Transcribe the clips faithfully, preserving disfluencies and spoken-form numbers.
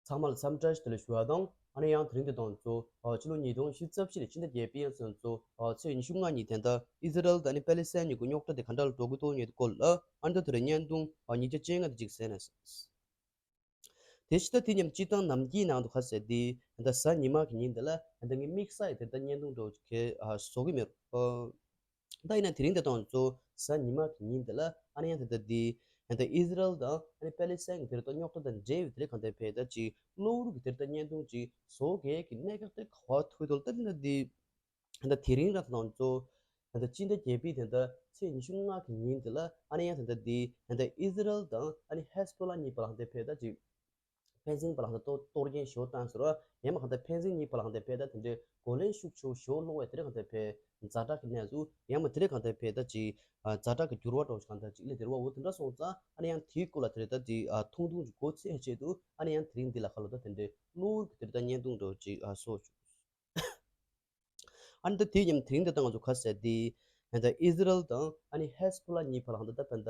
ཚང་མ་ལ་འཚམས་འདྲི་ཞུ་བ་དང་། ཨ་ནི་ཡང་དེ་རིང་འདི་དང་གཙོ་ཕྱི་ལོ་ཉིས་སྟོང་ཉི་ཤུ་རྩ་བཞི་ནས་ཕྱི་ཟླ་བརྒྱད་པའི་ཡང་ཚུན་ཚོད་ཚེས་ཉི་ཤུ་ལྔ་ཉིན་དེ་འདྲ་ཨི་ཟི་རལ་དང་ཨ་ནི་པེ་ལི་སི་ཐན་གཉིས་ཀྱི་རྙོག་དྲ་དེ་ག་འདྲ་ལ་འགྲོ་གི་འདུག་ཉེ་སྐོར་ལ་ཨ་ནི་ད་དེ་རིང་བརྙན་ཐུང་ཉིས་བརྒྱ་བཅོ་ལྔ་དེ་ཅིག་གསན་ན། དེ་ཕྱི་ཟླ་དེ་མཉམ་སྤྱི་བཏང་ནམ་གྱི་ནང་དུ་ཁ་གསལ་དེ་ད་གཟའ་ཉི་མ་གི་ཉིན་དེ་ལ་ད་ངའི་དམིགས་བསལ་དེ་ད་བརྙན་ཐུང་འདྲ་བོ་ཅིག་གས་བཟོ་གི་མེད། ད་ཡིན་ན་དེ་རིང་དེ་དང་གཙོ་གཟའ་ཉི་མ་གི་ཉིན་དེ་ལ་ཨ་ནི་ཡང་དེ་ད་དེ་ད་ཨི་ཟི་རལ་དང་ཨ་ནི་པེ་ལི་སི་ཐན་གྱི་དེ་རིང་ད་རྙོག་དྲ་དང་འབྲེལ་བའི་དེ་རིང་གང་ལྟར་ཕེ་ད་ཅིག་གློ་བུར་གྱི་དེ་རིང་ད་བརྙན་ཐུང་ཅིག་བཟོ་གས་ཀྱི་གནད་འགག་དེ་ག་བ་ཐུག་དོ་ད་དེ་ད་དེ། ད་དེ་རིང་ར་དང་གཙོ་ད་སྤྱི་ཟླ་བརྒྱད་པའི་དེ་ད་ཚེས་ཉི་ཤུ་ལྔ་གི་ཉིན་དེ་ལ་ཨ་ནི་ཡང་དེ་ད་དེ་ད་ཨི་ཟི་རལ་དང་ཨ་ནི་ཧེ་སི་བྷོ་ལ་གཉིས་བར་ལ་དེ་ཕེ་ད་ཅིག་ཕན་ཚུན་བར་ལ་ད་གཏོར་གཏོར་སྐྱོན་ཞེ་པོ་བཏང་ཟེར་བ། ཡང་མ་གང་ལྟར་ཕན་ཚུན་གཉིས་བར་ལ་དེ་ཕེ་ད་དེ་འདྲའི་གོ་ལན་ཤུགས་ཆེ་བོ་ཞེ་པོ་སློག་པའི་དེ་རིང་གང་ལྟར་ཕེ་ཛ་དྲག་གི་གནས་ཚུལ། ཡང་མ་དེ་རིང་གང་ལྟར་ཕེ་ད་ཅིག་ཛ་དྲག་གི་འགྱུར་བ་འདྲ་བོ་ཞིག་གང་ལྟར་ཅིག་སླེབས་བསྡད་རེད་བ། འོ་དེ་འདྲ་སོང་ཙང་ཨ་ནི་ཡང་དེའི་སྐོར་ལ་དེ་རིང་ད་ཅིག་ཐུང་ཐུང་ཅིག་མགོ་ཚོས་ཆེད་དུ་ཨ་ནི་ཡང་དེ་རིང་འདི་ལ་ཁ་ལོ་ད་དེ་འདྲའི་གློ་བུར་གྱི་དེ་རིང་ད་བརྙན་ཐུང་འདྲ་བོ་ཅིག་བཟོ་བཅུག་ཨ་ནི་ད་དེ་མཉམ་དེ་རིང་ད་ལྟ་ང་ཚོ་ཁ་གསལ་དེ་ད་ཨི་ཟི་རལ་དང་ཨ་ནི་ཧེ་སི་བྷོ་ལ་གཉིས་བར་ལ་གང་ལྟར་ད་ད་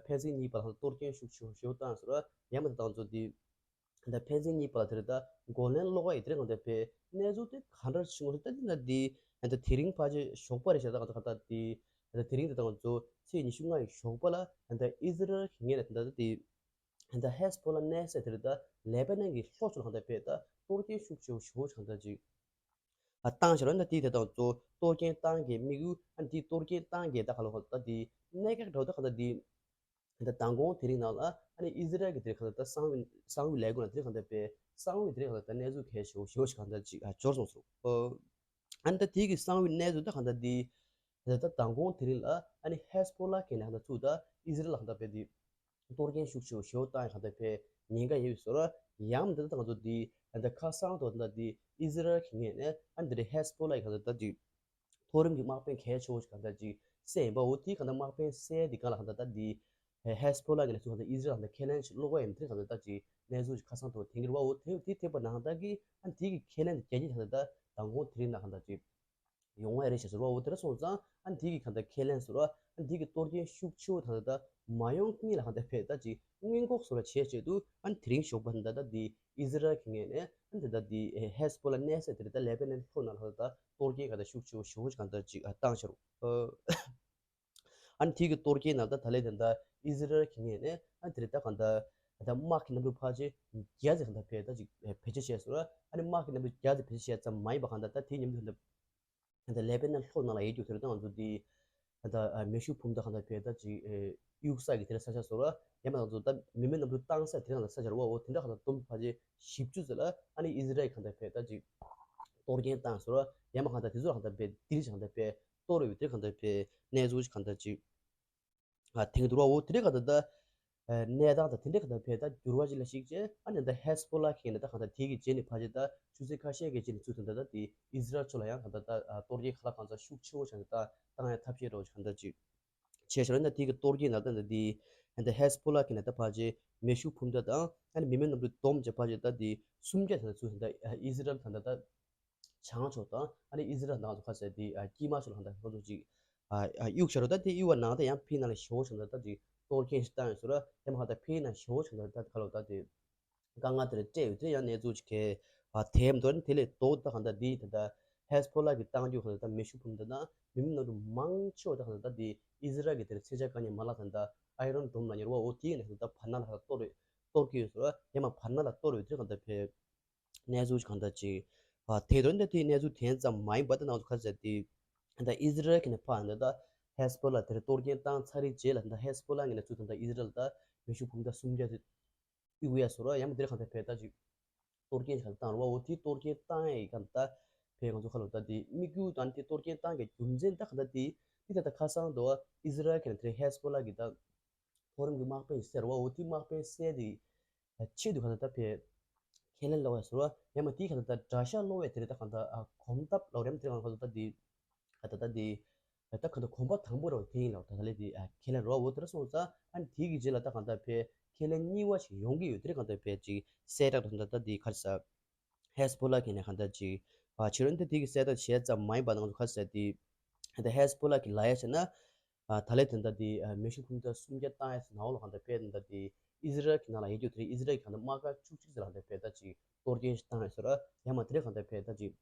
ཕན་ཚུན་གཉིས་བར་ལ་གཏོར་སྐྱོན་ཤུགས་ཆེ་བོ་ཞེ་པོ་བཏང་ཟེར་བ། ཡང་མ་ད་ང་ཚོ་དེ་ད་ཕན་ཚུན་གཉིས་བར་ལ་དེ་རིང་ད་གོ་ལན་སློག་ཡ་དེ་རིང་གང་ལྟར་ཕེ་གནས་ཚུལ་དེ་ག་འདྲ་བྱུང་རེད། ད་དེ་ད་དེ་ད་དེ་རིང་ཕལ་ཆེར་ཞོགས་པ་རེད་ཤག་ད་གང་ལྟར་གང་ལྟར་དེ་ད་དེ་རིང་ད་ད་ང་ཚོ་ཚེས་ཉི་ཤུ་ལྔ་ཡི་ཞོགས་པ་ལ་ད་ཨི་ཟི་རལ་གྱི་ངོས་ནས་ད་ད་དེ་ད་ཧེ་སི་བྷོ་ལ་གནས་ས་དེ་རེད། ད་ལེ་པ་ནན་གྱི་ལྷོ་ཕྱོགས་ལ་གང་ལྟར་ཕེ་ད་གཏོར་སྐྱོན་ཤུགས་ཆེ་བོ་ཞེ་པོ་ཅིག་གང་ལྟར་ཅིག་ཨ་བཏང་ཤག་ར། ད་དེ་དེ་དང་གཙོ་གཏོར་སྐྱོན་བཏང་གི་དམིགས་ཡུལ་ཨ་ནི་དེ་གཏོར་སྐྱོན་བཏང་གི་ད་ག་ལ་ཧོ་ད་དེ་གནད་འགག་འདྲ་བོ་ད་གང་ལྟར་དེ་ད་མདང་དགོང་དེ་རིང་ནང་ལ་ཨ་ནི་ཨི་ཟི་རལ་གྱི་དེ་གང་ལྟར་ད་གསང་བའི་གསང་བའི་ལས་ཁུངས་ལ་དེ་གང་ལྟར་ཕེ་གསང་བའི་དེ་གང་ལྟར་ད་གནས་ཚུལ་གལ་ཆེ་བོ་ཞེ་པོ་ཅིག་གང་ལྟར་ཅིག་ཨ་འབྱོར་སོང་ཟེར། ཨ་ནི་ད་དེ་གི་གསང་བའི་གནས་ཚུལ་ད་གང་ལྟར་དེ་ད་ད་མདང་དགོང་དེ་རིང་ལ་ཨ་ནི་ཧེ་སི་བྷོ་ལ་གི་ནས་གང་ལྟར་ཚུར་ད་ཨི་ཟི་རལ་ལ་གང་ལྟར་ཕེ་དེ་གཏོར་སྐྱོན་ཤུགས་ཆེ་བོ་ཞེ་པོ་བཏང་ཡ་གང་ལྟར་ཕེ་ཉེན་ཁ་ཡོད་ཟེར་བ། ཡང་མི་འདི་ད་ང་ཚོ་འདི་ད་ཁ་སང་དུ་ད་འདི་ཨི་ཟི་རལ་གྱི་ངོས་ནས་ཨ་འདི་རེད་ཧེ་སི་བྷོ་ལ་ཡི་གང་ལྟར་ད་འདི་མཐོ་རིམ་གྱི་དམག་དཔོན་གལ་ཆེ་བོ་ཞིག་གང་ལྟར་ཅིག་བསད་ཡིན་པ། འོ་དེའི་གང་ལྟར་དམག་དཔོན་བསད་དེ་གང་ལ་གང་ལྟར་ད་འདི་ཧེ་སི་བྷོ་ལ་གི་ནས་ཚུར་གང་ལྟར་ཨི་ཟི་རལ་གང་ལྟར་ཁས་ལེན་ཞིག་སློག་གི་ཡིན། དེ་གང་ལྟར་ད་ཅིག་གནས་ཚུལ་ཞིག་ཁ་སང་དུ་ཐེངས་གི་རེད་བ། འོ་དེ་དེ་ཐེབས་པ་ནང་ལྟར་གྱི་ཨ་འདི་གི་ཁས་ལེན་དེ་རྒྱལ་སྤྱི་གང་ལྟར་ད་མདང་དགོང་དེ་རིང་ན་གང་ལྟར་ཅིག་ཡོང་བ་རེད་ཞེས་ཟེར་བ། འོ་དེ་འདྲ་སོང་ཙང་ཨ་འདི་གི་གང་ལྟར་ཁས་ལེན་ཟེར་བ། ཨ་འདི་གི་གཏོར་སྐྱོན་ཤུགས་ཆེ་བོ་ད་ལྟ་མ་ཡོང་སྔོན་ལ་གང་ལྟར་ཕེ་ད་ཅིག་སྔོན་འགོག་ཟེར་བ་བྱས་ཆེད་དུ་ཨ་དེ་རིང་ཞོགས་པ་ད་ལྟ་འདི་ཨི་ཟི་རལ་གྱི་ངོས་ནས་ཨ་ད་ལྟ་འདི་ཧེ་སི་བྷོ་ལ་གནས་ས་དེ་རེད། ད་ལེ་པེ་ནན་ལྷོ་ནང་ལ་ད་ལྟ་གཏོར་སྐྱོན་གང་ལྟར་ཤུགས་ཆེ་བོ་ཞེ་པོ་ཅིག་གང་ལྟར་ཅིག་ཨ་བཏང་ཤག་རུ། ཨ་ནི་དེ་གི་གཏོར་སྐྱོན་ནང་ད་ད་ལས་དེ་འདྲ་ཨི་ཟི་རལ་གྱི་ངོས་ནས་ཨ་དེ་རེད། ད་གང་ལྟར་ད་དམག་གི་གནམ་གྲུ་ཕལ་ཆེར་བརྒྱ་ཙམ་གང་ལྟར་ཕེ་ད་ཅིག་བེད་སྤྱོད་བྱས་སོང་ར། ཨ་ནི་དམག་གི་གནམ་གྲུ་བརྒྱ་ཙམ་བེད་སྤྱོད་བྱས་ཙམ་མ་ཡིན་པ་གང་ལྟར་ད་དེའི་མཉམ་དུ་གང་ལྟར་ད་ལྟ་ལེ་པེ་ནན་ལྷོ་ནང་ལ་ཡོད་རྒྱུ་དེ་རེད། ད་ང་ཚོ་འདི་ད་ལྟ་མེ་ཤུགས་འཕུར་མདའ་གང་ལྟར་ཕེ་ད་ཅིག་གཡུག་ས་གི་དེ་རེད་ས་ཆ་སོང་ར། ཡང་མ་ང་ཚོ་ད་མི་མེད་གནམ་གྲུ་བཏང་ས་དེ་རེད། གང་ལྟར་ས་ཆ་རེད་བ། འོ་དེ་འདྲ་གང་ལྟར་བསྡོམས་ཕལ་ཆེར་བཞི་བཅུ་ཙམ་ལ་ཨ་ནི་ཨི་ཟི་རལ་གྱི་གང་ལྟར་ཕེ་ད་ཅིག་གཏོར་སྐྱོན་བཏང་སོང་ར། ཡང་མ་གང་ལྟར་དེ་ཚོ་ལ་གང་ལྟར་ཕེ་ལྡིར་ཅིག་གང་ལྟར་ཕེ་གཏོར་ཡོད་དེ་གང་ལྟར་ཕེ་གནས་ཚུལ་ཅིག་གང་ལྟར་ཅིག་ཨ་ཐེངས་དུ་རོ། འོ་དེ་འདྲ་གང་ལྟར་ད་གནས་སྟངས་དང་དེ་འདྲ་གང་ལྟར་ཕེ་ད་འགྱུར་བ་ཅིག་ལ་ཞིག་བྱས། ཨ་ནི་ད་ཧེ་སི་བྷོ་ལ་གི་ནས་ད་གང་ལྟར་དེ་གི་རྗེས་ནས་ཕལ་ཆེར་ད་ཆུ་ཚོད་ཁ་ཤས་ཀྱི་རྗེས་ནས་ཚུར་ད་ད་དེ་ཨི་ཟི་རལ་ཕྱོགས་ལ་ཡང་གང་ལྟར་ད་གཏོར་སྐྱོན་གང་ལ་གང་འཚམ་ཤུགས་ཆེ་བོ་ཞིག་ད་བཏང་ཡ་ཐབས་ཤེས་རོགས་ཞིག་གང་ལྟར་ཅིག་བྱས་ཤོར་ན། དེ་གི་གཏོར་སྐྱོན་ནང་ད་ད་དེ་ད་ཧེ་སི་བྷོ་ལ་གི་ནས་ད་ཕལ་ཆེར་མེ་ཤུགས་འཕུར་མདའ་དང་ཨ་ནི་མི་མེད་གནམ་གྲུ་བསྡོམས་བྱས་ཕལ་ཆེར་ད་དེ་སུམ་བརྒྱ་ད་ད་ཚུར་ད་ཨི་ཟི་རལ་ད་ད་ད་བྱང་ཕྱོགས་དང་ཨ་ནི་ཨི་ཟི་རལ་ནང་དུ་ཁ་གསལ་དེ་ཨ་དཀྱིལ་མ་ཕྱོགས་ལ་ཧང་ད་ཁོ་ཚོ་ཅིག་ཨ་ཨ་གཡུག་བཞག་རོགས། ད་དེ་གཡུག་པ་ནང་དེ་ཡང་ཕི་ནང་ལ་ཞེ་པོ་ཞིག་ད་ད་ཅིག་གཏོར་སྐྱོན་ཞིག་བཏང་ཡོད་ཟེར་ར། ཡང་མ་ཧ་ད་ཕི་ནང་ཞེ་པོ་ཞིག་ད་ད་ཁ་ལོ་ད་དེ་དཀའ་ངལ་དེ་ལ་སྤྲད་ཡོད། དེ་ཡང་གནས་ཚུལ་ཅིག་གས་ཨ་དེ་མ་གཏོགས་དེ་ལས་ལྡོག་ད་གང་ལྟར་དེ་ད་ད་ཧེ་སི་བྷོ་ལ་གི་བཏང་རྒྱུ་གང་ལྟར་ད་མེ་ཤུགས་འཕུར་མདའ་དང་མི་མེད་གནམ་གྲུ་མང་ཆེ་བ་ད་གང་ལྟར་ད་དེ་ཨི་ཟི་རལ་གི་དེར་ཚད་ཆ་དཀའ་ངལ་མ་ལག་ད་ད་ཨའི་རོན་ཌོམ་ལ་ཉེ་བ། འོ་དེ་ཡིན་ན་ད་བར་ན་ལ་ད་གཏོར་གཏོར་གྱི་ཡོད་ཟེར་ར། ཡང་མ་བར་ན་ལ་གཏོར་ཡོད་དེ་གང་ལྟར་ཕེ་གནས་ཚུལ་གང་འདྲ་ཅིག་ཨ་དེ་དོན་དེ་དེའི་གནས་ཚུལ་དེ་ཙམ་མ་ཡིན་པ་དེ་ནང་དུ་ཁ་གསལ་ཏེ། ད་ཨི་ཟི་རལ་གྱི་ནས་ཕར་འདི་ད་ཧེ་སི་བྷོ་ལ་དེར་གཏོར་སྐྱོན་བཏང་ཚར་རེད་རྗེས་ལ་ད་ཧེ་སི་བྷོ་ལ་གི་ནས་ཚུར་ད་ད་ཨི་ཟི་རལ་ད་མེ་ཤུགས་འཕུར་མདའ་སུམ་བརྒྱ་དེ་གཡུག་ཡ་སོ་ར། ཡང་མ་དེར་གང་ད་ཕེ་ད་ཅིག་གཏོར་སྐྱོན་ཞིག་གང་བཏང་ར་བ། འོ་དེ་གཏོར་སྐྱོན་བཏང་ཡ་ཡི་གང་ད་ཕེ་ང་ཚོ་ཁ་ལོ་ད་དེ་དམིགས་ཡུལ་དང་དེ་གཏོར་སྐྱོན་བཏང་གི་རྒྱུ་མཚན་ད་གང་ད་དེ་དེ་ད་ད་ཁ་སང་དུ་ཨི་ཟི་རལ་གྱི་ནས་དེར་ཧེ་སི་བྷོ་ལ་གི་ད་མཐོ་རིམ་གྱི་དམག་དཔོན་ཟེར་བ། འོ་དེ་དམག་དཔོན་ཟེར་དེ་ཆེད་དུ་གང་ལྟར་ད་ཕེ་ཁས་ལེན་ལོག་ཡ་ཟེར་བ། ཡང་མ་དེའི་གང་ལྟར་ད་དགྲ་ཤ་ལོག་ཡ་དེ་རེད། ད་གང་ལྟར་ཨ་གོམ་སྟབས་ལོག་རེམ་དེ་རེད། གང་ལྟར་ད་དེ་ད་ད་དེ་ད་གང་ལྟར་གོམ་པ་དང་པོ་རེད་བ། དེ་ཡིན་ལོག་ད་ད་ལས་དེ་ཨ་ཁས་ལེན་རེད་བ། འོ་དེ་ར་སོང་ཙང་ཨ་ནི་དེའི་གི་རྗེས་ལ་ད་གང་ལྟར་ཕེ་ཁས་ལེན་གཉིས་པ་ཞིག་ཡོང་གི་ཡོད། དེ་རེད། གང་ལྟར་ཕེ་ཅིག་གསལ་བསྒྲགས་ད་ད་ད་དེ་ག་རེ་ཟ་ཧེ་སི་བྷོ་ལ་གི་ནས་གང་ལྟར་ཅིག་ཨ་ཕྱི་རོལ་དེ་དེའི་གི་གསལ་བསྒྲགས་བྱས་ཙམ་མ་ཡིན་པ་ང་ཚོ་ག་རེ་ཟ་དེ་ད་ཧེ་སི་བྷོ་ལ་གི་ལ་ཡ་བྱས་ན། ཨ་ད་ལས་དེ་འདྲ་དེ་ཨ་མེ་ཤུགས་འཕུར་མདའ་སུམ་བརྒྱ་བཏང་ཡས་ནང་ལོགས་གང་ལྟར་ཕེ་དེ་འདྲ་དེ་ ཨི་ཟི་རལ་གྱི་ནང་ལ་ཡོད་རྒྱུ་དེ་རེད། ཨི་ཟི་རལ་གྱི་གང་ལྟར་དམག་སྒར་བཅུ་གཅིག་ཙམ་ལ་དེ་བས་ད་ཅིག་གཏོར་སྐྱོན་ཞིག་བཏང་ཡོད་ཟེར་ར། ཡང་མ་དེ་རེད་གང་ལྟར་བས་ད་ཅིག་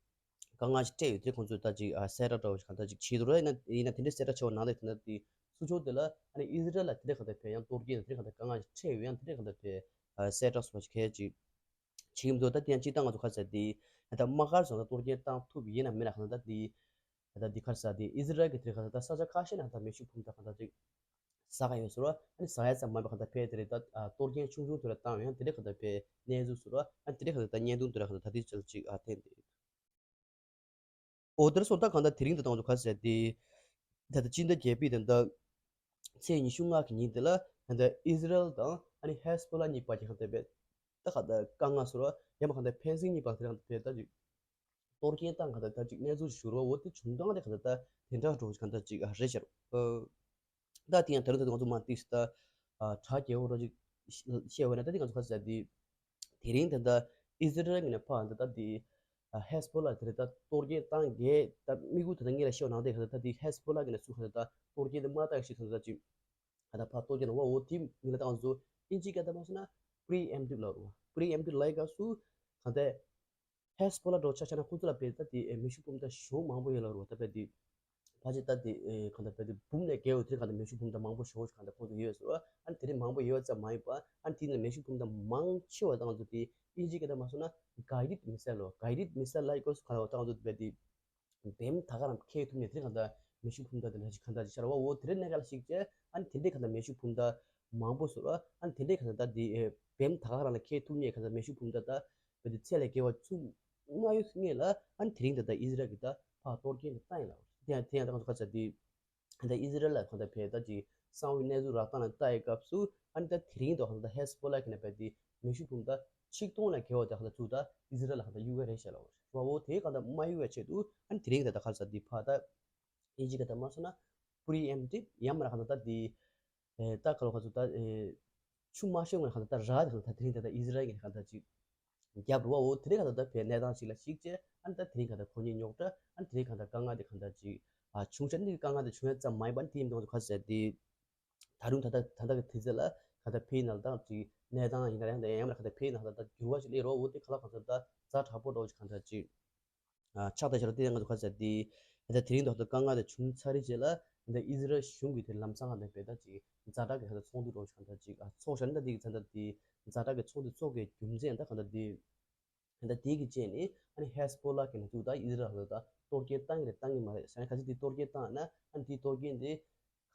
དཀའ་ངལ་ཞིག་འཕྲད་ཡོད་དེ། ཁོང་ཚོས་ད་ཅིག་ཨ་གསལ་བསྒྲགས་འདྲ་བོ་ཞིག་གང་ལྟར་ཅིག་བྱེད་འདུག་ར། ཡིན་ན་ཡིན་ན་དེ་འདྲའི་གསལ་བསྒྲགས་བྱས་པ་ནང་དེ་དེ་འདྲ་དེ་ཚུར་ཕྱོགས་དེ་ལ་ཨ་ནི་ཨི་ཟི་རལ་ལ་དེ་འདྲ་གང་ལྟར་བས་ཡང་གཏོར་སྐྱོན་དེ་འདྲ་གང་ལྟར་དཀའ་ངལ་ཞིག་འཕྲད་ཡོད། ཡང་དེ་འདྲ་གང་ལྟར་བས་ཨ་གསལ་བསྒྲགས་སོགས་ཞིག་གལ་ཅིག་བྱེད་ཀྱི་མི་འདུག་ད་དེ་ཡང་སྤྱིར་བཏང་ང་ཚོ་ཁ་ཟེར་དེ་ད་དམག་སྒར་སོགས་ལ་གཏོར་སྐྱོན་བཏང་ཐུབ་ཡིན་ན་མིན་ན་གང་ལྟར་དེ་ད་ལྟ་འདི་ག་རེ་ཟེར་དེ་ཨི་ཟི་རལ་གྱི་དེ་ག་རེ་ཟེར་ད་ས་ཆ་ཁ་ཤས་ནང་ད་མེ་ཤུགས་འཕུར་མདའ་གང་ལྟར་ཅིག་ཟ་ག་ཡོད་ཟེར་བ། ཨ་ནི་ཟ་ཡ་ཙམ་མ་ཡིན་པ་གང་ལྟར་ཕལ་དེ་རེད། ད་ཨ་གཏོར་སྐྱོན་ཆུང་ཆུང་དེ་འདྲ་བཏང་ཡང་དེ་འདྲ་གང་ལྟར་ཕལ་གནས་ཚུལ་ཟེར་བ། ཨ་ནི་དེ་འདྲ་གང་ལྟར་ད་བརྙན་ཐུང་དེ་འདྲ་གང་ལྟར་ད་ལྟའི་ཆར་ཅིག་ཨ་ཐོན་ཏེ། འོ་དེར་སོང་ད་གང་ལྟར་དེ་རིང་དུ་བཏང་ཚོ་ག་ཟེར་དེ། ད་ལྟ་སྤྱི་ཟླ་བརྒྱད་པའི་ད་ལྟ་ཚེས་ཉི་ཤུ་ལྔ་གི་ཉིན་དེ་ལ་ད་ལྟ་ཨི་ཟི་རལ་དང་ཨ་ནི་ཧེ་སི་བྷོ་ལ་གཉིས་བར་གྱི་གང་ལྟར་ཕལ་ད་གང་ལྟར་དཀའ་ངལ་ཟེར་བ། ཡང་མ་གང་ལྟར་ཕན་ཚུན་གཉིས་བར་དེ་གང་ལྟར་ཕལ་ད་ཅིག་གཏོར་སྐྱོན་བཏང་གང་ལྟར་ད་ཅིག་གནས་ཚུལ་ཞིག་ཞུ་རོགས། འོ་དེ་བྱུང་སྟངས་དེ་གང་ལྟར་ད་དེ་འདྲ་འགྲོ་གང་ལྟར་ཅིག་ཨ་རེད་ཤག་ཨ་ད་དེ་ཡང་ད་རུང་ད་ང་ཚོ་མ་ཏིས་ད་ཨ་གྲ་རྒྱས་པོ་རོ་ཅིག་བཤད་འོས་ན། ད་དེ་ང་ཚོ་ག་ཟེར་དེ་དེ་རིང་ད་ལྟ་ཨི་ཟི་རལ་གྱི་ནས་ཕར་ད་ལྟ་དེ་ཨ་ཧེ་སི་བྷོ་ལ་དེ་རེད། ད་གཏོར་སྐྱོན་བཏང་གས་ད་དམིགས་ཡུལ་ད་ལྟ་ངེད་ལ་བཤད་པ་ནང་དེ་གང་ལྟར་ད་དེ་ཧེ་སི་བྷོ་ལ་གྱི་ནས་སུ་གང་ལྟར་ད་གཏོར་སྐྱོན་དེ་མ་བཏང་ཞིག་གང་ལྟར་ཅིག་ད་ལྟ་ཕར་གཏོར་སྐྱོན་འོ་འོ་དེ་ངེད་ལ་ད་ང་ཚོ་ཨིན་ཇི་སྐད་ད་མ་སོང་ན་པི་རི་ཨེམ་ཊིབ་ལབ་རེད་བ། པི་རི་ཨེམ་ཊིབ་ལབ་སྐབས་སུ་གང་ལྟར་ཧེ་སི་བྷོ་ལ་འདྲ་བོ་ཆ་བཞག་ན་ཁོང་ཚོ་ལ་དཔེ་ད་དེ་མེ་ཤུགས་འཕུར་མདའ་གཞུང་མང་པོ་ཡོད་ལབ་རེད་བ། ད་དཔེ་དེ་ཕལ་ཆེར་ད་དེ་གང་ལྟར་དཔེ་དེ་འབུམ་ནས་བརྒལ་བའི་དེ་གང་ལྟར་མེ་ཤུགས་འཕུར་མདའ་མང་པོ་ཞེ་པོ་ཅིག་གང་ལྟར་ཁོང་ཚོ་ཡོད་ཟེར་བ། ཨ་ནི་དེ་རིང་མང་པོ་ཡོད་ཙམ་མ་ཡིན་པ། ཨ་ནི་དེ་ནས་མེ་ཤུགས་འཕུར་མདའ་མང་ཆེ་བ་ད་ང་ཚོ་དེ་ཨིན་ཇི་སྐད་ད་མ་སོང་ན་གའི་ཌེཌ་མི་སེལ་ལོ། གའི་ཌེཌ་མི་སེལ་ལབ་སྐབས་སུ་གང་ལྟར་ད་ང་ཚོ་དཔེ་དེ་བེམ་ད་ག་རང་འཁྱེར་ཐུབ་ནས་དེ་གང་ལྟར་མེ་ཤུགས་འཕུར་མདའ་དེ་འདྲ་ཞིག་གང་ལྟར་ཅིག་ཤར་བ། འོ་དེ་རིང་གནས་སྐབས་ལ་གཞིགས་བྱས་ཨ་ནི་དེ་འདྲའི་གང་ལྟར་མེ་ཤུགས་འཕུར་མདའ་མང་པོ་ཟེར་བ། ཨ་ནི་དེ་འདྲའི་གང་ལྟར་ད་དེ་བེམ་ད་ག་རང་ལ་འཁྱེར་ཐུབ་ནས་གང་ལྟར་མེ་ཤུགས་འཕུར་མདའ་ད་དཔེ་དེ་ཚད་ལས་བརྒལ་བ་ཚུགས་མ་ཡོང་སྔོན་ལ་ཨ་ནི་དེ་རིང་ད་ལྟ་ཨི་ཟི་རལ་གྱིས་ད་ཕར་གཏོར་སྐྱོན་དེ་བཏང་ཡིན་ལབ། དེ་ཡང་དེ་ཡང་ད་ང་ཚོ་ག་ཚོད་དེ་ད་ལྟ་ཨི་ཟི་རལ་ལ་གང་ལྟར་ཕེ་ད་ཅིག་གསང་བའི་གནས་ཚུལ་རག་སྟངས་ལ་ལྟ་ཡི་སྐབས་སུ་ཨ་ནི་ད་དེ་རིང་དུ་གང་ལྟར་ཧེ་སི་བྷོ་ལ་གི་ནས་ཕེ་དེ་མེ་ཤུགས་འཕུར་མདའ་ཆིག་སྟོང་ལས་བརྒལ་བ་དེ་གང་ལྟར་ཚུར་ད་ཨི་ཟི་རལ་ལ་གང་ལྟར་གཡུག་གི་རེད་ཤག་ལབ་པ། འོ་དེ་གང་ལྟར་མ་གཡུག་པའི་ཆེད་དུ་ཨ་ནི་དེ་རིང་ད་ལྟ་ག་རེ་ཟེར་དེ་ཕར་ད་ཨིན་ཇི་སྐད་ད་མ་སོང་ན་པི་རི་ཨེམ་ཊིབ་ཡང་མིན་ན་གང་ལྟར་ད་དེ་ཨེ་ད་ག་ལོ་ག་ཚོད་ད་ཨེ་ཆུ་མ་ཤོར་སྔོན་གང་ལྟར་ད་རག་དེ་གང་ལྟར་ད་དེ་རིང་ད་ལྟ་ཨི་ཟི་རལ་གྱི་གང་ལྟར་ཅིག་རྒྱབ་རུ་བ། འོ་དེ་རིང་གང་ལྟར་ད་ཕེ་གནས་སྟངས་ཅིག་ལ་གཞིགས་བྱས་ཨ་ནི་ད་དེ་རིང་གང་ལྟར་ཁོ་གཉིས་རྙོག་དྲ་ཨ་ནི་དེ་རིང་གང་ལྟར་དཀའ་ངལ་དེ་གང་ལྟར་ཅིག་ཨ་བྱུང་ཤག་འདི་དཀའ་ངལ་དེ་བྱུང་ཡ་ཙམ་མ་ཡིན་པ་ཨ་ནི་དེ་ཡིན་མདོག་ཚོ་ག་ཚོད་ཟེར་དེ། ད་རུང་ད་ལྟ་ད་ལྟ་གི་དུས་ཚོད་ལ་གང་ལྟར་ཕེའི་ནང་ལ་ད་ཅིག་གནས་སྟངས་ཡིན་ན་རེད། ཡང་ཡང་ན་གང་ལྟར་ཕེའི་ནང་ལ་ད་འགྱུར་བ་ཞིག་སླེབས་རོགས། འོ་དེ་ག་ལ་གང་ལྟར་ད་ཛ་དྲག་པོ་འདྲ་བོ་ཞིག་གང་ལྟར་ཅིག་ཨ་ཆགས་བསྡད་ཤག་རོ། དེ་ཡང་ང་ཚོ་ག་ཚོད་དེ་ད་དེ་རིང་ད་ལྟ་དཀའ་ངལ་དེ་བྱུང་ཚར་རེད་རྗེས་ལ་ད་ཨི་ཟི་རལ་གཞུང་གིས་དེ་ལམ་སང་གང་ལྟར་ཕེ་ད་ཅིག་ཛ་དྲག་གི་གང་ལྟར་ཚོགས་འདུ་འདྲ་བོ་ཞིག་གང་ལྟར་ཅིག་ཨ་ཚོགས་ཤག་ནི་ད་དེ་གི་ད་ལྟ་དེ་ཛ་དྲག་གི་ཚོགས་འདུ་ཚོགས་དགོས་རྒྱུ་མཚན་ད་གང་ལྟར་དེ། ད་དེ་གི་རྗེས་ནས་ཨ་ནི་ཧེ་སི་བྷོ་ལ་གི་ནས་ཚུར་ད་ཨི་ཟི་རལ་ལ་ད་གཏོར་སྐྱོན་བཏང་གི་རེད་བཏང་གི་མ་རེད་ཟེར་ནས། གལ་སྲིད་དེ་གཏོར་སྐྱོན་བཏང་ན་ཨ་ནི་དེ་གཏོར་སྐྱོན་དེ་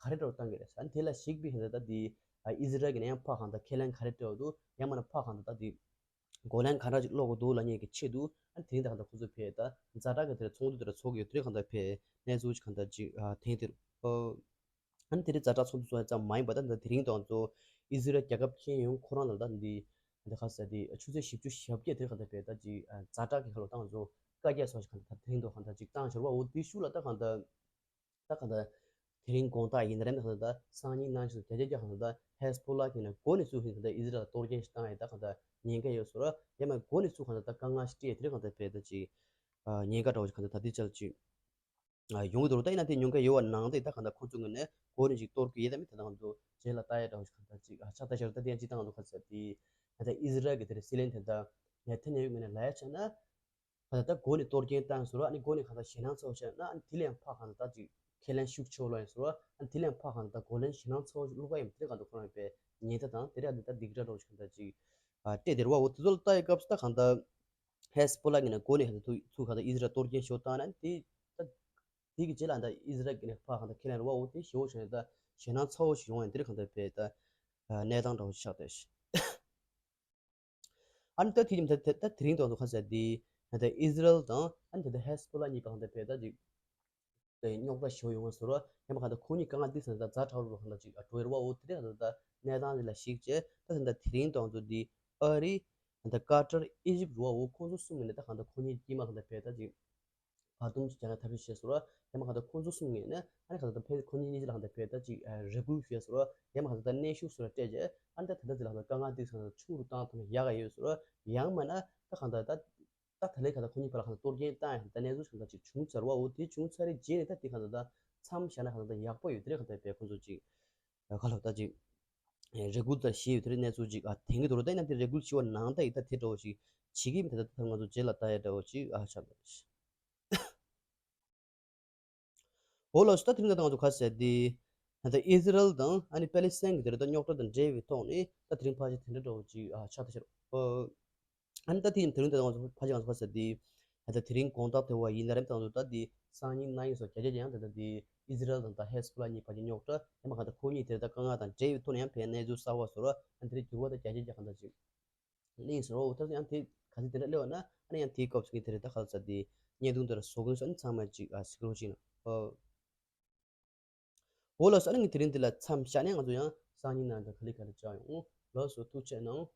ག་རེ་འདྲ་བོ་བཏང་གི་རེད་ཟེར། ཨ་ནི་དེ་ལ་གཞིགས་པའི་ཧེ་ད་ད་དེ་ཨི་ཟི་རལ་གི་ནས་ཡང་ཕར་གང་ལྟར་ཁས་ལེན་ག་རེ་འདྲ་བོ་འདུག་ཡང་མིན་ན་ཕར་གང་ལྟར་ད་དེ་གོ་ལན་ག་འདྲ་ཅིག་སློག་དགོས་འདུག་ལབ་མཁན་གྱི་ཆེད་དུ་ཨ་ནི་དེ་རིང་ད་གང་ལྟར་ཁོ་ཚོ་ཕེ་ད་ཛ་དྲག་གི་དེ་ཚོགས་འདུ་དེ་འདྲ་ཚོགས་ཀྱི་ཡོད། དེ་རིང་གང་ལྟར་ཕེ་གནས་ཚུལ་ཅིག་གང་ལྟར་ཅིག་ཨ་ཐོན་གྱི་འདུག་ཨ། ཨ་ནི་དེ་རིང་ཛ་དྲག་ཚོགས་འདུ་ཚོགས་ཡ་ཙམ་མ་ཡིན་པ་ད་ད་དེ་རིང་དང་ཚོ་ཨི་ཟི་རལ་རྒྱལ་ཁབ་ཁྱོན་ཡོངས་ཁོ་རང་ལ་ད་འདི་ད་ག་ཟེར་དེ་ཆུ་ཚོད་བཞི་བཅུ་ཞེ་བརྒྱད་དེ་རིང་གང་ལྟར་ཕེ་ད་ཅིག་ཛ་དྲག་གི་ཁ་ལོ་བཏང་ཚོ་བཀའ་རྒྱ་སོགས་ཤིག་གང་ལྟར་ད་དེ་རིང་དང་གང་ལྟར་ཅིག་བཏང་ཤོར་བ། འོ་དེ་ཤུགས་ལ་ད་གང་ལྟར་ད་གང་ལྟར་དེ་རིང་དགོང་དག་ཡིན་ན་རེད། ད་གང་ལྟར་ད་སང་ཉིན་གནངས་ཉིན་སོགས་བརྒྱ་ཆ་བརྒྱ་གང་ལྟར་ད་ཧེ་སི་བྷོ་ལ་གི་ནས་འགོ་ནས་ཚུར་ཧིན་གང་ལྟར་ཨི་ཟི་རལ་ལ་གཏོར་སྐྱོན་ཞིག་བཏང་ཡ་ད་གང་ལྟར་ཉེན་ཁ་ཡོད་ཟེར་བ། ཡང་མིན་ན་འགོ་ནས་ཚུར་གང་ལྟར་ད་དཀའ་ངལ་ཞིག་སྤྲད་དེ་རིང་གང་ལྟར་ཕེ་ད་ཅིག་ཉེན་ཁ་འདྲ་བོ་ཞིག་གང་ལྟར་ད་དེ་ཅལ་ཅིག་ཡོང་གི་འདུག་ད་ཡིན་ན་དེ་ཉེན་ཁ་ཡོད་པ་ནང་དེ་ད་གང་ལྟར་ཁོ་ཚོ་ངོས་ནས་གོ་རིམ་ཅིག་གཏོར་གི་ཡོད་དམ་མེད་དེ་ད་ང་ཚོ་རྗེས་ལ་ལྟ་ཡ་འདྲ་བོ་ཞིག་གང་ལྟར་ཅིག་ཨ་ཆགས་ད་ཤར། ད་དེ་ཡང་ཅི་ད་ང་ཚོ་ག་ཚོད་དེ་ད་ལྟ་ཨི་ཟི་རལ་གི་དེ་རེད་སི་ལན་དེ་ད་ནེ་ཐན་ཡ་ཧུ་ངོས་ནས་ལབ་ཡ་ཆ་ན་ད་ད་ད་གོ་ནས་གཏོར་སྐྱོན་བཏང་ཟེར་བ། ཨ་ནི་གོ་ནས་གང་ལྟར་ཞེད་སྣང་ཚ་བོ་བྱས་ན་ཨ་ནི་དེ་ལས་ཡང་ཕར་གང་ལྟར་ད་ཅིག་ཁས་ལེན་ཤུགས་ཆེ་བོ་སློག་ཡ་ཟེར་བ། ཨ་ནི་དེ་ལས་ཡང་ཕར་གང་ལྟར་ད་གོ་ལན་ཞེད་སྣང་ཚ་བོ་སློག་ག་ཡིན་དེ་གང་ལྟར་ཁོ་རང་པའི་ཉེན་བརྡ་དང་དེ་རེད། ཨ་ནི་ད་སྡིགས་ར་འདྲ་བོ་ཞིག་གང་ལྟར་ཅིག་ཨ་སྤྲད་དེ་རེད་བ། འོ་དེ་ཚོ་ལ་ལྟ་ཡི་སྐབས་སུ་ད་གང་ལྟར། ཧེ་སི་བྷོ་ལ་གི་ནས་འགོ་ནས་ཚུར་ཚུར་གང་ལྟར་ཨི་ཟི་རལ་གཏོར་སྐྱོན་ཞིག་བཏང་ན་དེ་ད་དེ་གི་རྗེས་ལ་ད་ཨི་ཟི་རལ་གི་ནས་ཕར་གང་ལྟར་ཁས་ལེན་རེད་བ། འོ་དེ་ཞེ་པོ་བྱས་ནས་ད་ཞེད་སྣང་ཚ་བོ་ཞིག་ཡོང་ཡ་དེ་རིང་གང་ལྟར་ཕེ་ད་གནས་སྟངས་འདྲ་བོ་ཞིག་ཆགས་བསྡད་ཤག་ཨ་ནི་ད་དེ་རིང་ད་ད་དེ་རིང་དང་དུ་ག་ཟེར་དེ་ད་ཨི་ཟི་རལ་དང་ཨ་ནི་ད་ཧེ་སི་བྷོ་ལ་གཉིས་ཀ་གང་ལྟར་ཕེ་ད་ཅིག་རྙོག་དྲ་ཞེ་པོ་ཡོང་བ་ཟེར་བ། ཡང་མ་གང་ལྟར་ཁོ་གཉིས་དཀའ་ངལ་འདི་ཟེར་ན་ད་ཛ་དྲག་རུ་གང་ལྟར་ཅིག་འགྲོ་ཡི་རེད་བ། འོ་དེ་འདྲ་གང་ལྟར་ད་གནས་སྟངས་འདི་ལ་གཞིགས་བྱས་ད་ད་ད་དེ་རིང་དང་དུ་འདི་ཨ་རི་ད་ཀ་ཏར་ཨི་ཇིབ་རུ་བ། འོ་ཁོང་ཚོ་གསུམ་ནས་ད་གང་ལྟར་ཁོ་གཉིས་དཀྱིལ་མ་གང་ལྟར་ཕེ་ད་ཅིག་བར་འདུམ་ཅིག་རྒྱག་ན་ཐབས་ཤེས་བྱས་ཟེར་བ། ཡང་མ་གང་ལྟར་ཁོང་ཚོ་གསུམ་ངོས་ནས་ཨ་ནི་གང་ལྟར་ད་ཕེ་ཁོ་གཉིས་གཉིས་ལ་གང་ལྟར་ཕེ་ད་ཅིག་རེ་སྐུལ་བྱས་ཟེར་བ། ཡང་མ་གང་ལྟར་ད་གནོན་ཤུགས་ཟེར་བ་སྤྲད་རྗེས་ཨ་ནི་ད་ད་ལྟ་ཅིག་ལ་གང་ལྟར་དཀའ་ངལ་འདི་ཚོ་ཆུང་རུ་བཏང་ཐུབ་ན་ཡག་ག་ཡོད་ཟེར་བ། ཡང་མིན་ན་ད་གང་ལྟར་ད། ད་ད་ལན་གང་ལྟར་ཁོ་གཉིས་བར་ལ་གང་ལྟར་གཏོར་སྐྱོན་བཏང་ཡ་ད་གནས་ཚུལ་གང་ལྟར་ཅིག་བྱུང་ཚར་བ། འོ་དེ་བྱུང་ཚར་རེད་རྗེས་ནས་ད་དེ་གང་ལྟར་ད་མཚམས་བཞག་ན་གང་ལྟར་ད་ཡག་པོ་ཡོད། དེ་རེད། གང་ལྟར་བས་ཁོ་ཚོ་ཅིག་ག་ལ་ད་ཅིག་ རེ་སྐུལ་དང་ཞེས་པའི་དེ་རིང་གནས་ཚུལ་ཅིག་ཨ་དེང་གི་དུ་རུ་ད་ཡིན་ན་དེ་རེ་སྐུལ་ཞུ་བ་ནང་ད་ཡིག་ད་དེ་འདྲ་བོ་ཞིག་བྱེད་ཀྱི་མི་དེ་ད་ད་ང་ཚོ་རྗེས་ལ་ལྟ་ཡ་འདྲ་བོ་ཞིག་ཨ་ཆགས་འདུག་འོ་ལགས་སོ། ད་དེ་རིང་ད་ང་ཚོ་ག་ཟེར་དེ་ད་ཨི་ཟི་རལ་དང་ཨ་ནི་པེ་ལི་སི་ཐན་གྱི་དེ་རིང་ད་རྙོག་དྲ་དང་འབྲེལ་བའི་ཐོག་ནས་ད་དེ་རིང་ཕལ་ཆེར་དེ་འདྲ་འདྲ་བོ་ཅིག་ཨ་ཆགས་ད་ཤར། ཨ་ནི་ད་དེ་ཡིན་དེ་རིང་ད་ང་ཚོ་ཕལ་ཆེར་ང་ཚོ་ག་ཟེར་དེ་ད་དེ་རིང་དགོང་དག་དེ་བ་ཡིན་ན་རེད། ད་ང་ཚོ་ད་དེ་སང་ཉིན་གནངས་ཉིན་སོགས་བརྒྱ་ཆ་ཡང་ད་ད་དེ་ཨི་ཟི་རལ་དང་ད་ཧེ་སི་བྷོ་ལ་གཉིས་བར་གྱི་རྙོག་དྲ་ཡང་མ་གང་ད་ཁོ་གཉིས་དེ་རིང་ད་དཀའ་ངལ་དང་འབྲེལ་བའི་ཐོག་ནས་ཡང་ཕན་གནས་ཚུལ་གསར་བ་བཟོ་ར་ཨ་ནི་དེ་རིང་འགྱུར་བ་ད་བརྒྱ་ཆ་བརྒྱ་གང་ད་ཅིག་གླེང་སོང་། འོ་ད་ཡང་དེ་ག་ཚོད་དེ་འདྲ་གླེང་བ་ན་ཨ་ནི་ཡང་དེའི་སྐབས་སུ་ངས་དེ་རེད་ད་ག་ཚ་དེ་བརྙན་ཐུང་དེ་ར་བཟོ་མཁན་སོགས་ཨ་ནི་ཚང་མ་ཅིག་ཨ་གཟིགས་རོགས་བྱེད་གནང་། ཨོ། འོ་ལགས་སོ། ཨ་ནི་ངས་དེ་རིང་འདི་ལ་མཚམས་བཞག་ནས་ང་ཚོ་ཡང་སང་ཉིན་ནང་ད་ག་ལེ་ག་ལེ་བཅར་ཡོང་། ལགས་སོ། ཐུགས་རྗེ་གནང་།